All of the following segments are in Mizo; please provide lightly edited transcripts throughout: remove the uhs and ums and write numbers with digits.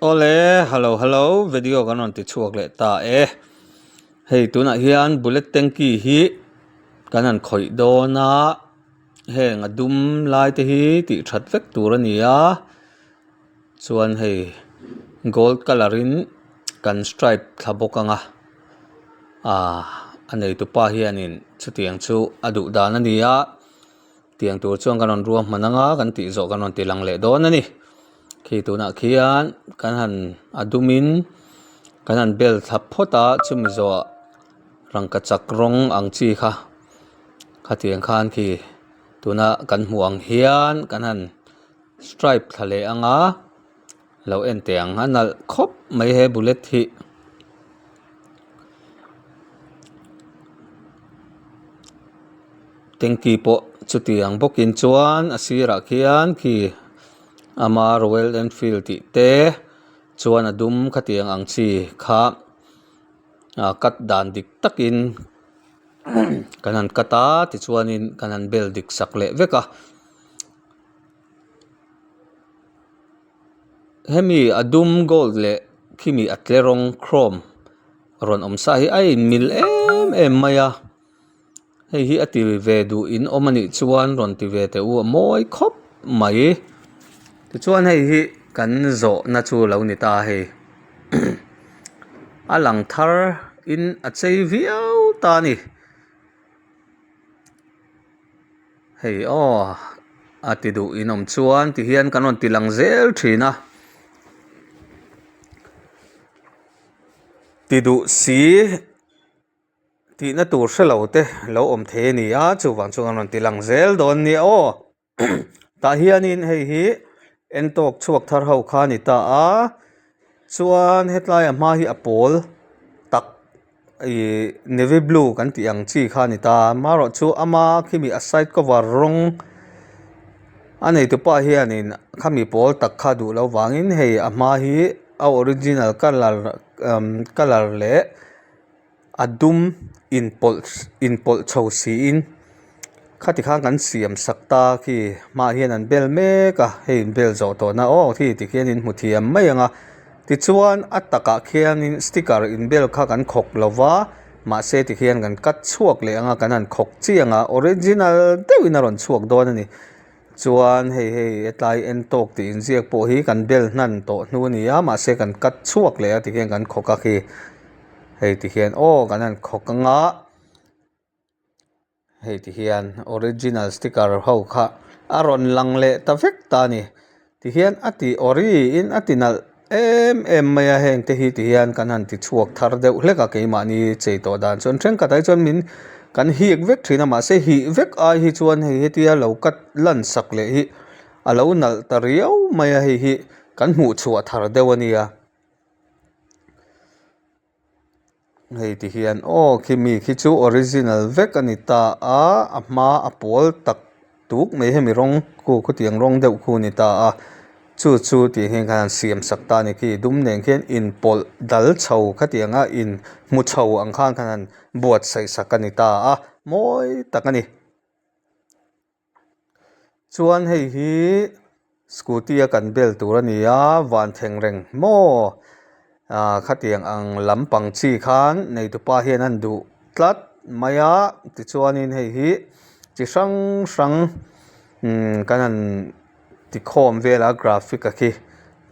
Awle, hello hello, video kan rawn ti chhuak leh ta e. Hei tunah hian bullet tanky hi kan han khawih dawn a, heng a dum lai te hi tih that vek tur a ni a, chuan hei gold colour in kan stripe thla bawk ang a, ah a neitupa hianin chutiang chu a duh dan a ni a. Tiang tur chuan kan rawn ruahman anga kan tih zawh kan rawn ti lang leh dawn a ni. Khi tunah khian kan han a dumin kan han bel thlap phawt a chumi zawhah rangkachak rawng ang chi kha khatiang khan khi tuna kan hmuh ang hian kan han stripe thla leh anga lo en teh ang a nalh khawp mai he bullet hi. Tanky pawh chutiang bawkin chuan a sirah khian khi ama royal enfield tih te chuan a dum khatiang ang chi kha ah cut dan dik takin kan han cut a tichuanin kan han bel dik sak leh vek a. Hemi a dum gold leh khimi a tle rawng chrome rawn awm sa hi a inmil em em mai a. Hei hi a ti ve duh in awm a nih chuan rawn ti ve teh u a mawi khawp mai. Tichuan hei hi kan zawhna chu lo ni ta hei a lang thar in a chei viau ta a ni. Hei aw a ti duh in awm chuan ti hian kan rawn ti lang zel thin a. Ti duh si. Tihna tur hre lo te lo awm thei a ni a, chuvang chuan an rawn ti lang zel dawn nia aw. Tah hianin hei hi entawk chhuak thar ho kha a ni ta a, chuan hetlai a hma hi a pawl tak ihh navy blue kan tih ang chi kha a ni ta a, amaherawhchu ama khimi a side cover rawng a neitupa hianin khami pawl tak kha duh loh vangin hei a hma hi a original colour umm colour leh. A dum inpawlh inpawlh chho siin khati khan kan siam sak ta khi hmaah hian an bel mek a hei in bel zawh tawh na aw khi tikhian in hmu thiam mai ang a tichuan a takah khianin sticker inbel kha kan khawk lo va mahse tikhian kan cut chhuak leh ang a kan han khawk chiang a original deuhin a rawn chhuak dawn a ni. Chuan hei hei hetlai en tawk tih inziak pawh hi kan bel hnan tawh hnu a ni a mahse kan cut chhuak leh a tikhian kan khawk a khi hei tikhian aw kan han khawk anga hei tikhian original sticker ho kha a rawn lang leh ta vek ta a ni tikhian a ti ori in a ti nalh em em mai a heng te hi ti hian kan han ti chhuak thar deuh hlek a keimahni chei tawh dan chuan thenkhat ah chuan min kan hik vek thin a mahse hih vek ai hi chuan hei hetia lo cut lan sak leh hi a lo nalh ta riau mai a hei hi kan hmuh chhuah thar deuh a nia. Hei ti hian aw khi mi khi chu original vek a ni ta a a hma a pawl tak tuk mai hemi rawng khu khutiang rawng deuh khu a ni ta a chu chu tih hian khan an siam sak ta a ni khi dum nen khian inpawlh dal chho khatiang a in hmu chho ang khan khan an buatsaih sak a ni ta a mawi tak a ni. Chuan hei hi scooty a kan bel tur a ni a van thleng reng maw ah khatiang ang lampang chi khan neitupa hian an duh tlat mai a tichuanin hei hi chi hrang hrang umm kan han tikhawm vel a graphic a khi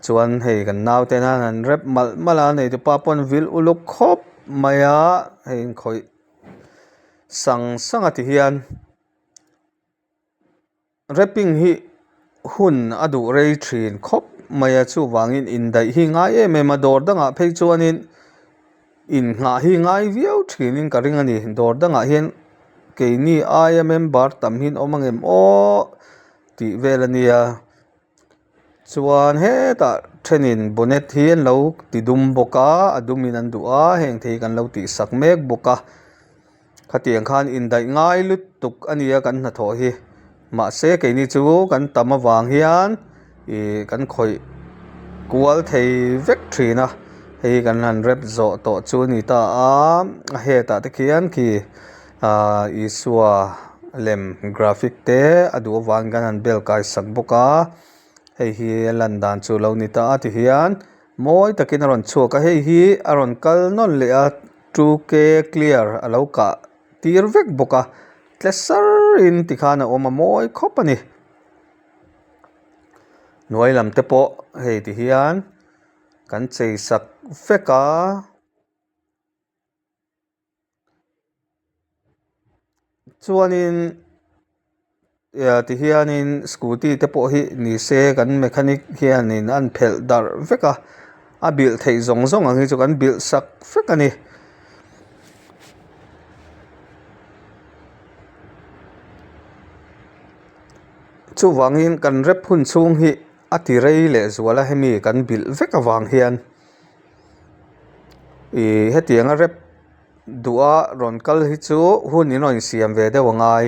chuan hei kan naute hian an rep malh malh a neitupa pawh an vil uluk khawp mai a hei inkhawih sang sang a ti hian. Wrapping hi hun a duh rei thin khawp mai a chuvangin indaih hi ngai em em a dawr dangah phei chuanin innghah hi ngai viau thinin ka ring a ni dawr dangah hian keini aia member tam hi an awm ang em aw tih vel a nia. Chuan hetah thenin bonnet hi an lo ti dum bawk a a dumin an duh a heng te hi kan lo tih sak mek bawk a khatiang khan indaih ngai lutuk a nia kan hnathawh hi mahse keini chu kan tam avang hian ih kan khawih kual thei vek thin a hei hi kan han rep zawh tawh chu a ni ta a a hetah te khian khi ahh Isua lem graphic te a duh avangin kan han bel kai sak bawk a hei hi a lan dan chu lo ni ta a ti hian. Mawi takin a rawn chhuak a hei hi a rawn kal nawn leh a two k clear a lo kah tir vek bawk a tle sar in tikhan a awm a mawi khawp a ni. Hnuai lam te pawh hei ti hian kan chei sak vek a. Chuanin tihianin scooty te pawh hi ni se kan mechanic hianin an phelh darh vek a a bilh theih zawng zawng ang hi chu kan bilh sak vek a ni. Chuvangin kan rep hun chhung hi a ti rei leh zual a hemi kan bilh vek avang hian ih hetianga rep duha rawn kal hi chu hun in rawn insiam ve deuh a ngai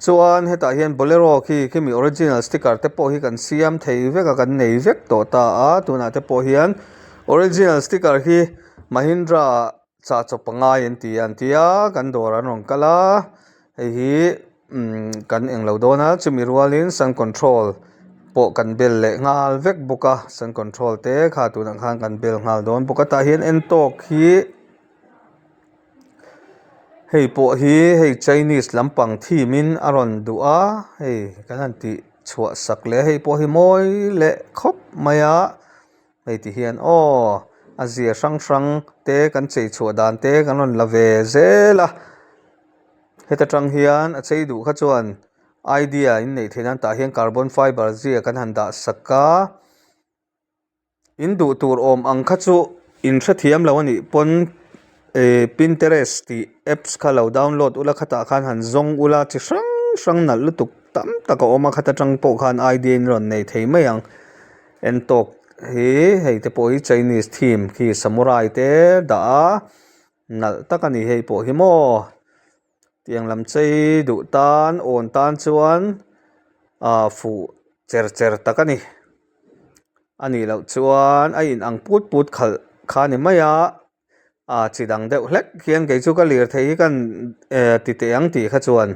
chuan hetah hian bolero khi khimi original sticker te pawh hi kan siam thei vek a kan nei vek tawh ta a tunah te pawh hian original sticker hi mahindra chah chawp a ngai an ti an ti a kan dawr an rawn kal a hei hi umm kan englo dawn a chumi rualin sun control pawh kan bel leh nghal vek bawk a sun control te kha tunah khan kan bel nghal dawn bawk a tah hian en tawk hi hei pawh hi hei chinese lampang theme in a rawn duh a hei kan han tih chhuah sak leh a hei pawh hi mawi leh khawp mai a hei ti hian aw a zia hrang hrang te kan chei chhuah dan te kan rawn la ve zel a heta tang hian a chei duh kha chuan idea in neih theih nan tah hian carbon fiber zia kan han dah sak a in duh tur awm ang kha chu in hrethiam lo a nih pawn eh pinterest tih apps kha lo download ula khatah khan han zawng ula chi hrang hrang nalh lutuk tam tak a awm a khata tang pawh khan idea in rawn nei thei mai ang. En tawk hi hei te pawh hi chinese theme khi samurai te dah a nalh tak a ni hei pawh hi maw tiang lam chei duh tan awn tan chuan ah fuh cher cher tak a ni a nih loh chuan a in ang put put khalh kha a ni mai a. Ah chi dang deuh hlek hian kei chu ka lirthei hi kan eh ti teh ang tih kha chuan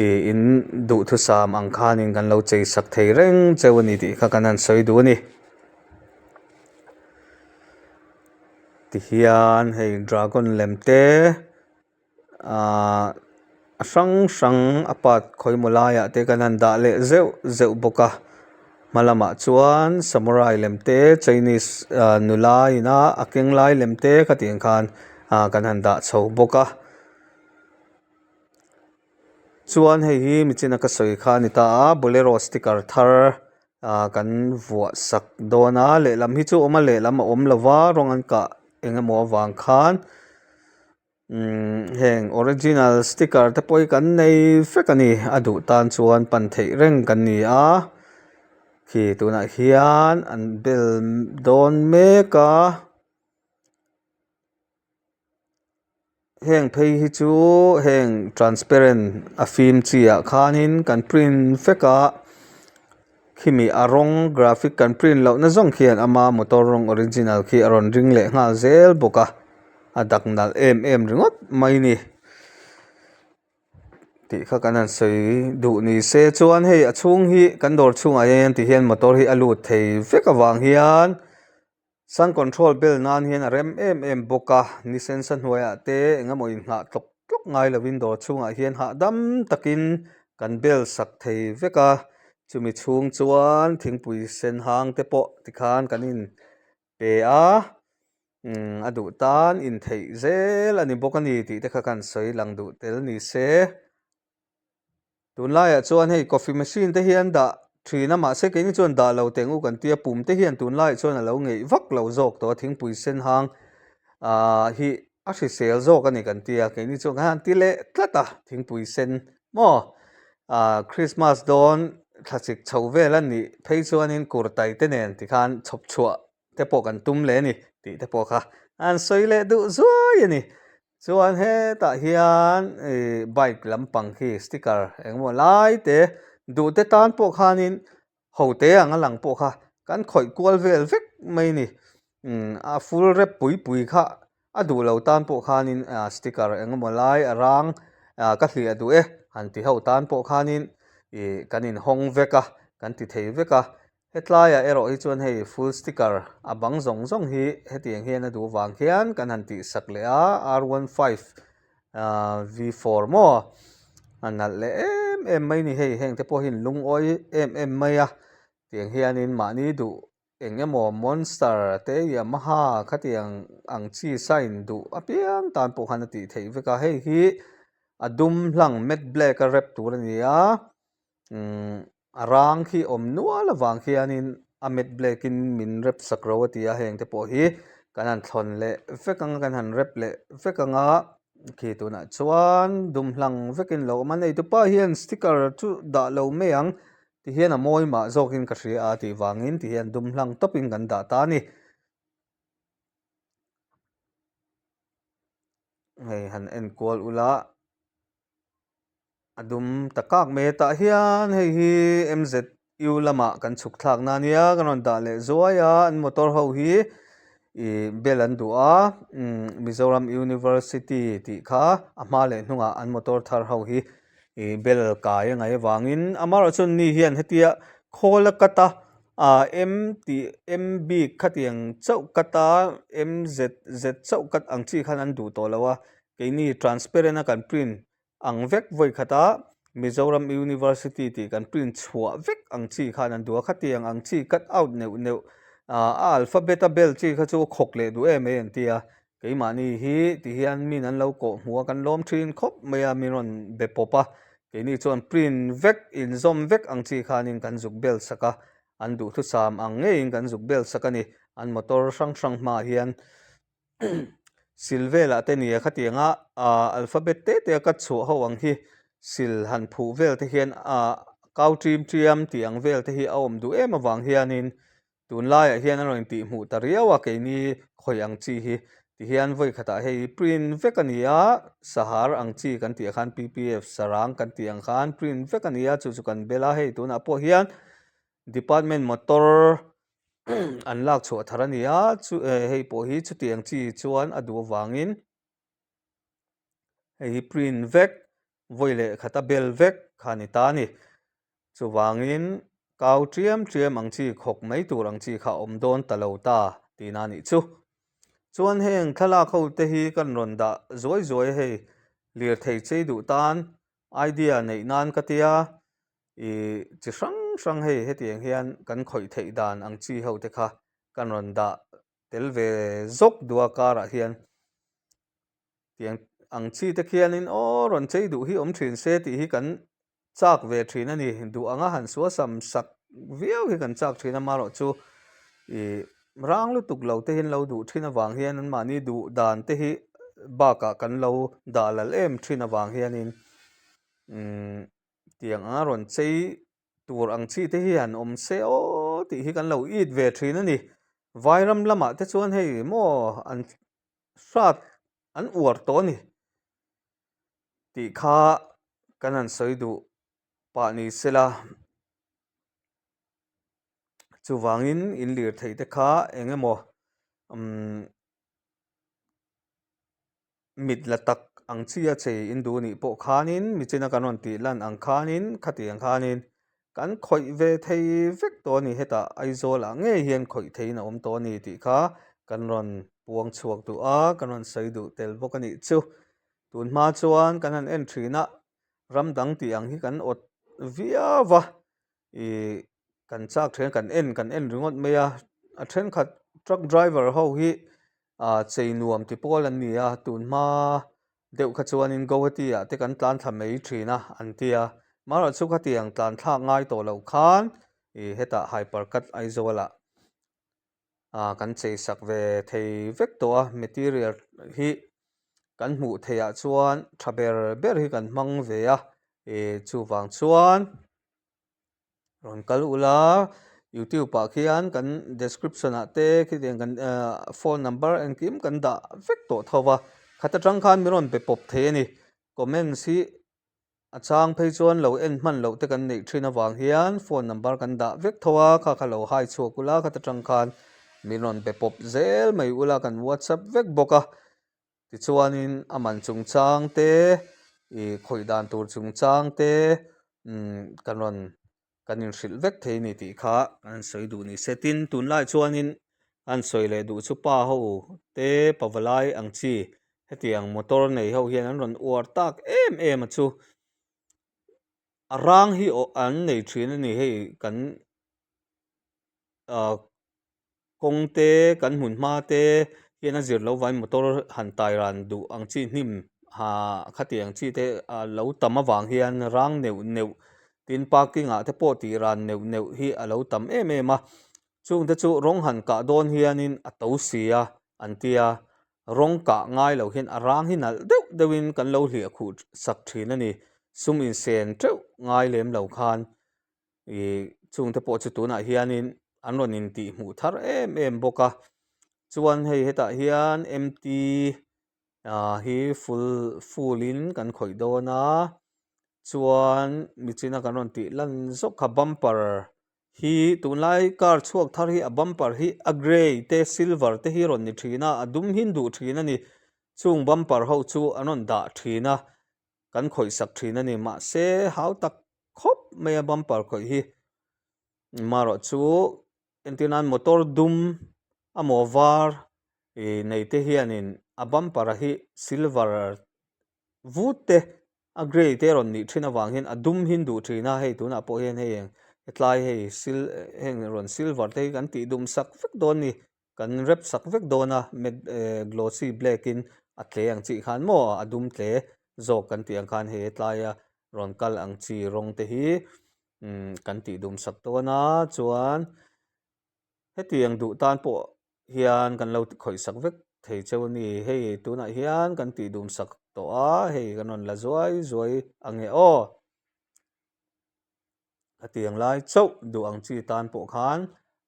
ih in duhthusam ang khanin kan lo chei sak thei reng cheu a ni tih kha kan han sawi duh a ni. Tihian hei dragon lem te. Ahh a hrang hrang a part khawimaw laiah te kan han dah leh zeuh zeuh bawk a hma lamah chuan samurai lem te chinese ah nula ina a keng lai lem te khatiang khan ah kan han dah chho bawk a chuan hei hi michina ka sawi kha a ni ta a bolero sticker thar ah kan vuah sak dawn a lehlam hi chu a awm a lehlam a awm lova rawng an kah eng emaw avang khan. Umm heng original sticker te pawh hi kan nei vek a ni a duh tan chuan pan theih reng kan ni a khi tunah hian an bel dawn mek a heng phei hi chu heng transparent a fim chi ah khanin kan print vek a. Khimi a rawng graphic kan print loh na zawng khian ama motor rawng original khi a rawn ring leh nghal zel bawk a a dak nalh em em ringawt mai ni tih kha kan han sawi duh ni se chuan hei a chhung hi kan dawr chhungah hian ti hian motor hi a lut thei vek avang hian Sun control bel nan hian a rem em em bawk a, ni sensa hnuaiah te eng emaw inghah tlawk tlawk ngai lovin dawr chhungah hian hahdam takin kan bel sak thei vek a, chumi chhung chuan thingpui sen hang te pawh tikhan kan in pe a, umm a duh tan in theih zel a ni bawk a ni tih te kha kan sawi lang duh tel ni se. Tunlaiah chuan hei coffee machine te hi an dah thin a mahse keini chuan dah lo teh ang u kan tia pum te hian tunlaiah chuan a lo ngeih vak lo zawk tawh a thingpui sen hang ah hi a hrisel zawk a ni kan tia keini chuan kan han ti leh tlat a thingpui sen maw ah Christmas dawn thlachik chho vel a nih phei chuanin kurtai te nen tikhan chhawp chhuah te pawh kan tum leh a ni tih te pawh kha an sawi leh duh zuai a ni. Chuan hetah hian ih bike lampang khi sticker engemaw lai te duh te tan pawh khanin ho te ang a lang pawh kha kan khawih kual vel vek mai a ni. Umm a full rep pui pui kha a duh lo tan pawh khanin ah sticker engemaw lai a rang ah ka hliah duh e han ti ho tan pawh khanin ih kan inhawng vek a kan ti thei vek a. Hetlaiah erawh hi chuan hei full sticker a bang zawng zawng hi hetiang hian a duh vang hian kan han tihsak leh a, R 15 V4 maw a nalh leh em em mai ni hei heng te pawh hi an lungawi em em mai a tiang hianin mahni duh eng emaw monster te Yamaha khatiang ang chi sign duh apiang tan pawh khan a tih theih vek a hei hi a dum hlang matte black a rep tur a ni a umm a rang khi awm nual avang khianin a matte black in min rep sak ro a ti a heng te pawh hi kan han thlawn leh vek ang a kan han rep leh vek ang a khi tunah chuan dum hlang vekin lo awm a neitupa hian sticker chu dah lo mai ang Ti hian a mawi mah zawkin ka hria a tih vangin ti hian dum hlang tawpin kan dah ta a ni. Hei han en kual ula a dum ta kak mai a tah hian hei hi MZU lamah kan chhuk thlakna a nia kan rawn dah leh zuai a an motor ho hi ih bel an duh a Mizoram University tih kha a hma leh hnungah an motor thar ho hi ih bel kai a ngaih avangin amaherawhchu chuan ni hian hetia khawl a cut a ah m tih m bik khatiang chauh cut a m z z chauh cut ang chi khan an duh tawh lo a keini transparent a kan print ang vek vawi khata Mizoram University tih kan print chhuah vek ang chi khan an duh a khatiang ang chi cut out neuh neuh ah a alphabet a bel chi kha chu a khawk leh duh em mai an ti a. Keimahni hi ti hian min an lo kawh hmuh a, kan lawm thin khawp mai a, min rawn be pawp a. Keini chuan print vek, inzawm vek ang chi khanin kan zuk bel sak a, an duhthusam ang ngeiin kan zuk bel sak a ni. An motor hrang hrang hmaah hian sil velah te nia khatianga alphabet te te a cut chhuah ho ang hi sil han phuh vel te hian kau ṭim ṭiam tih ang vel te hi a awm duh em avang hianin Tunlaiah hian a rawn intihhmuh ta riau a, keini khawi ang chi hi ti hian vawi khatah hei print vek a ni a, sahar ang chi kan tih ah khan PPF sarang kan tih ang khan print vek a ni a, chu chu kan bel a, hei tunah pawh hian department motor an lak chhuah thar a ni a, chu hei pawh hi chutiang chi chuan a duh avangin hei hi print vek vawi leh khata bel vek kha a ni ta a ni. Chuvangin kau ṭiam ṭiam ang chi khawk mai tur ang chi kha a awm dawn ta lo ta tihna a nih chu. Chuan heng thlalak ho te hi kan rawn dah zuai zuai a hei lirthei chei duh tan idea neih nan ka tia ih chi hrang hrang hei hetiang hian kan khawih theih dan ang chi ho te kha kan rawn dah tel ve zawk duh a karah hian tiang ang chi te khianin aw rawn chei duh hi awm thin se tih hi kan chak ve thin a ni. Duh anga han suasam sak viau hi kan chak thin a, marawh chu ih rang lutuk lo te hian lo duh thin avang hian anmahni duh dan te hi bakah kan lo dah lal em thin avang hianin umm tiang anga rawn chei tur ang chi te hi han awm se aw tih hi kan lo it ve thin a ni. Vairam lamah te chuan hei maw an hrat an uar tawh a ni tih kha kan han sawi duh pah ni sela chuvangin in lirtheih te kha eng emaw umm mit la tak ang chi a chei in duh nih pawh khanin michina kan rawn tih lan ang khanin khatiang khanin kan khawih ve thei vek tawh a ni hetah Aizawl ah ngei hian khawih theiin a awm tawh a ni tih kha kan rawn puang chhuak duh a kan rawn sawi duh tel bawk a nih chu tun hma chuan kan han en thin a ram dang tih ang hi kan awt viau va ih kan chak then kan en kan en ringawt mai a a thenkhat truck driver ho hi ah chei nuam ti pawl an ni a tun hma deuh kha chuanin Guwahati ah te kan tlan thla mai thin a an ti a marawh chu khatiang tlan thlak ngai tawh loh khan ih hetah hyper cut Aizawl ah ah kan chei sak ve thei vek tawh a material hi kan hmuh theih ah chuan tha ber ber hi kan hmang ve a ih chuvang chuan rawn kal ula youtube ah khian kan description ah te khitiang kan ah phone number engkim kan dah vek tawh tho va khat atang khan min rawn be pawp thei a ni comments hi a chang phei chuan lo en hman loh te kan neih thin avang hian phone number kan dah vek tho a kha kha lo hai chhuak ula khat atang khan min rawn be pawp zel mai ula kan whatsapp vek bawk a. Tichuanin a man chungchang te, ih khawih dan tur chungchang te umm kan rawn kan. kan inhrilh vek thei a ni tih kha kan sawi duh ni se. Tin, tunlai chuanin an sawi leh duh chu pa ho te pavalai ang chi hetiang motor nei ho hian an rawn uar tak em em a chu. A rang hi aw an nei thin a ni hei kan ah kawng te kan hmun hma te hian a zir loh vain motor han tai ran duh ang chi hnim ah khatiang chi te a lo tam avang hian rang neuh neuh tin parking ah te pawh tih ran neuh neuh hi a lo tam em em a chungte chu rawng han kah dawn hianin a to si a an tia rawng kah ngai lo hian a rang hi nalh deuh deuhin kan lo hliah khuh sak thin a ni sum insen teuh ngai lem lo khan ih chungte pawh chu tunah hianin an rawn intih hmuh thar em em bawk a chuan hei hetah hian mt ah hi full full in kan khawih dawn a chuan michina kan rawn tih lan zawk kha bumper hi tunlai car chhuak thar hi a bumper hi a grey te silver te hi rawn ni thin a a dum hi an duh thin a ni chung bumper ho chu an rawn dah thin a. Kan khawih sak thin a ni. Mahse, hau tak khawp mai a bumper khawih hi. Marawh chu entir nan motor dum amaw var ih nei te hianin a bumper a hi silver vut te a grey te rawn nih thin avang hian a dum hi an duh thin a. Hei tunah pawh hian hei hetlai hei sil heng rawn silver te hi kan tih dum sak vek dawn a ni. Kan rep sak vek dawn a, matte eh glossy black in a tle ang chih khan maw a dum tle zawk kan tih ang khan hei tlaia rawn kal ang chi rawng te hi umm kan tih dum sak dawn a chuan hetiang duh tan pawh hian kan lo khawih sak vek thei cheu a ni hei tunah hian kan tih dum sak tawh a hei kan rawn la zuai zuai ang e aw. Hetiang lai chauh duh ang chi tan pawh khan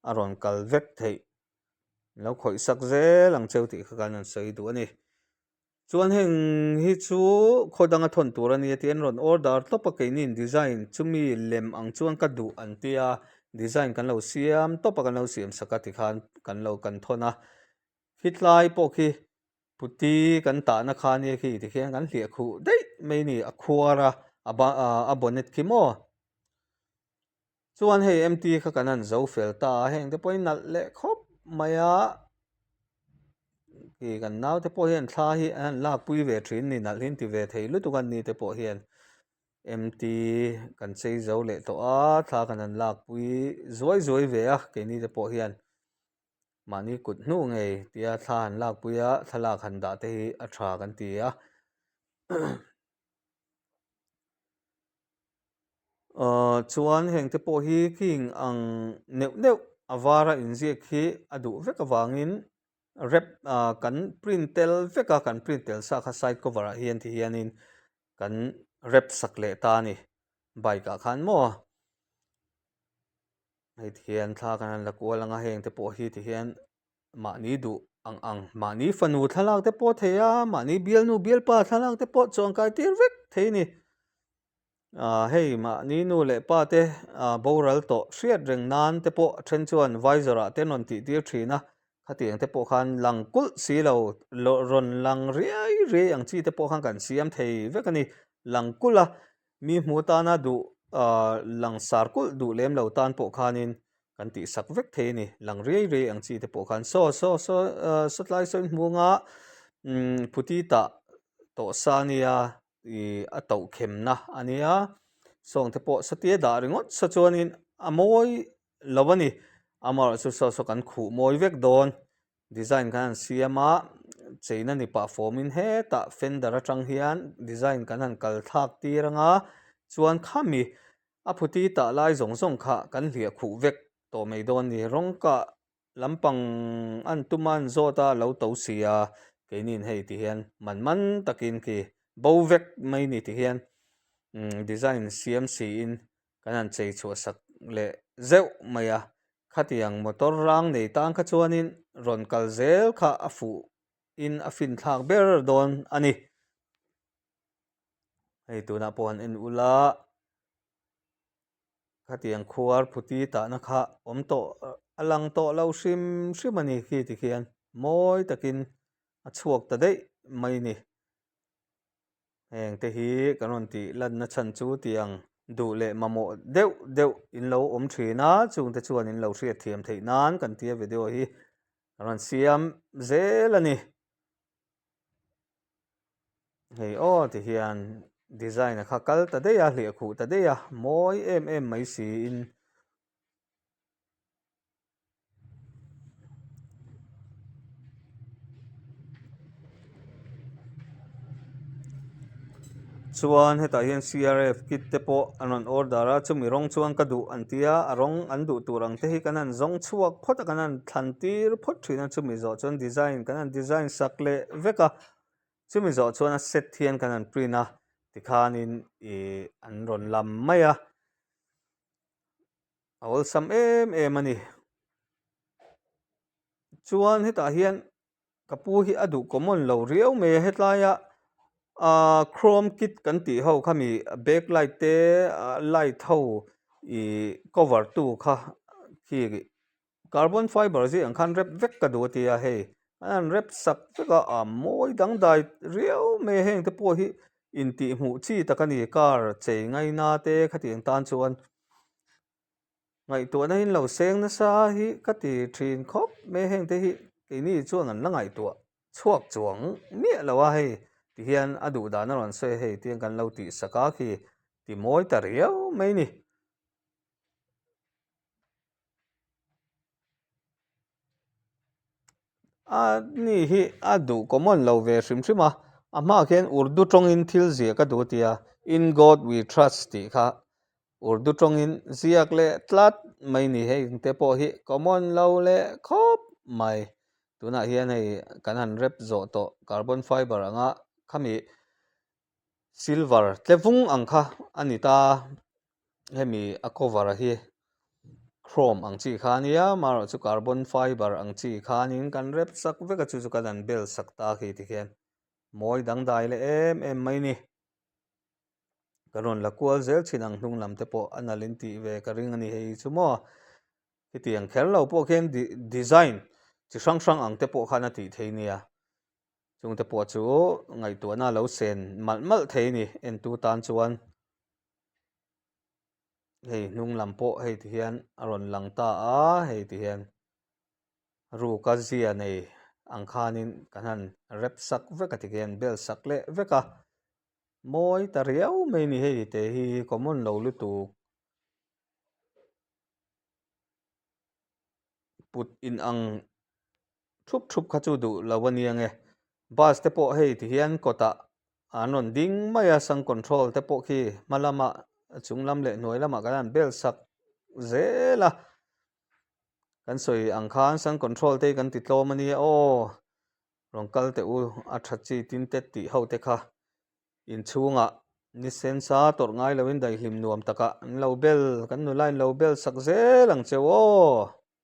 a rawn kal vek theih. Lo khawih sak zel ang cheu tih kha kan rawn sawi duh a ni. Chuan heng hi chu khaw danga thawn tur a nia tih an rawn order tawp a keini'n design chumi lem ang chuan ka duh an tia design kan lo siam tawp a kan lo siam sak a tikhan kan lo kan thawn a. Khitlai pawh khi Puti kan tahna kha nia khi tikhian kan hliah khuh daih mai ni a khuar a a ba a bonnet khi maw chuan hei MT kha kan han zo fel ta a heng te pawhin nalh leh khawp mai a khi kan nau te pawh hian thla hi an han lak pui ve thin ni nalh hi an ti ve thei lutuk a ni te pawh hian MT kan chei zo leh tawh a thla kan han lak pui zuai zuai ve a keini te pawh hian. Mahni kut hnu ngei tia thla han lakpui a, thlalak han dah te hi a tha kan ti a. Aw chuan heng te pawh hi king ang neuh neuh a vara inziak hi a duh vek avangin rep ah kan print tel vek a, kan print tel sa kha side cover ah hian ti hianin kan rep sak leh ta a ni bike ah khan maw. Hei ti hian thla kan han la kual ang a heng te pawh hi ti hian mahni duh ang ang mahni fanu thlalak te pawh thei a mahni bialnu bialpa thlalak te pawh chuangkai tir vek thei a ni ah hei mahni nu leh pa te ah boral tawh hriat reng nan te pawh a then chuan visor ah te an rawn tih tir thin a khatiang te pawh khan lang kulh si lo rawn lang riai riai ang chi te pawh khan kan siam thei vek a ni lang kulh a. Mi hmu tana duh langsar kulh duh lem lo tan pawh khanin kan tihsak vek thei a ni. Lang riai riai ang chi te pawh khan saw saw saw sawtlai saw in hmunga phuti tah tawh sa ania ih a toh khemna a nia. Sawng te pawh satia dah ringawt sa chuanin a mawi lo a ni. Amaherawhchu saw saw kan khuh mawi vek dawn. Design kan han siam a, cheina ni pah fawmin hetah fender atang hian design kan han kal thlak tir ang a, chuan khami a phuti tah lai zawng zawng kha kan hliah khuh vek tawh mai dawn a ni. Rawng kah lampang an tum a an zawt a, a lo to si a, keini'n hei ti hian man man takin khi bo vek mai ni ti hian design siam siin kan han chei chhuah sak leh zeuh mai a. Khatiang motor rang nei tan kha chuanin rawn kal zel kha a fuh in a fin thlak ber dawn a ni. Hei tunah pawh han en ula khatiang khuar phuti tahna kha awm tawh a lang tawh lo hrim hrim a ni khi tikhian mawi takin a chhuak ta daih mai a ni. Heng te hi kan rawn tih lanna chhan chu tiang. Duh leh mamawh deuh deuh in lo awm thin a, chungte chuan in lo hriat thiam theih nan kan tia video hi kan rawn siam zel a ni. Hei aw ti hian design a kha kal ta daih a, hliah khuh ta daih a, mawi em em mai siin. Chuan hetah hian CRF kit te pawh an rawn order a chumi rawng chuan ka duh an ti a a rawng an duh tur ang te hi kan han zawng chhuak phawt a kan han thlan tir phawt thin a chumi zawh chuan design kan han design sak leh vek a chumi zawh chuan a set hian kan han print a tikhanin ih an rawn lam mai a. A awlsam em em a ni. Chuan hetah hian ka pu hi a duh common lo riau mai a hetlaia ahh chrome kit kan tih ho kha mi back light te light ho ih cover tu kha khi carbon fiber zia ang khan rep vek ka duh a ti a hei an han rep sak vek a a mawi dangdai riau mai a heng te pawh hi intihhmuh chi tak a ni car chei ngaina te khatiang tan chuan. Ngaihtuahna in lo seng nasa hi ka ti thin khawp mai heng te hi keini chuan an la ngaihtuah chhuak chuang miah lo a hei ti hian a duh dan a rawn sawi a hei tiang kan lo tih sak a khi ti mawi ta riau mai ni. A ni hi a duh common lo ve hrim hrim a, a hmaah khian Urdu tawngin thil ziah ka duh a ti a, In God we trust tih kha Urdu tawngin ziak leh tlat mai ni hei te pawh hi common lo leh khawp mai. Tunah hian hei kan han rep zawh tawh carbon fiber anga khami silver tle vung ang kha a ni ta hemi a cover hi chrome ang chi kha ania amaherawh chu carbon fiber ang chi khanin kan rep sak vek a chu chu kan han bel sak ta khi tikhian mawi dangdai leh em em mai ni ka rawn la kual zel thin ang hnung lam te pawh a nalh in tih ve ka ring a ni hei chu maw hetiang kher lo pawh khian design chi hrang hrang ang te pawh khan a tih theih nia. Chungte pawh chu ngaihtuahna a lo sen malh malh thei a ni entu tan chuan hei hnung lam pawh hei ti hian a rawn lang ta a hei ti hian ruka zia nei ang khanin kan han rep sak vek a tikhian bel sak leh vek a mawi ta riau mai a ni hei te hi common lo lutuk. Put in ang thup thup kha chu duh lo a nia nge. Bus te pawh hei ti hian kawtah an rawn ding mai a, sang control te pawh khi hma lamah chung lam leh hnuai lamah kan han bel sak zel a. Kan sawi ang khan sang control te hi kan ti tlawm a nia aw. Rawn kal teh u a tha chi tin te tih ho te kha inchhungah ni sensa tawrh ngai loin daihlim nuam takah an lo bel kan nula in lo bel sak zel ang cheu aw.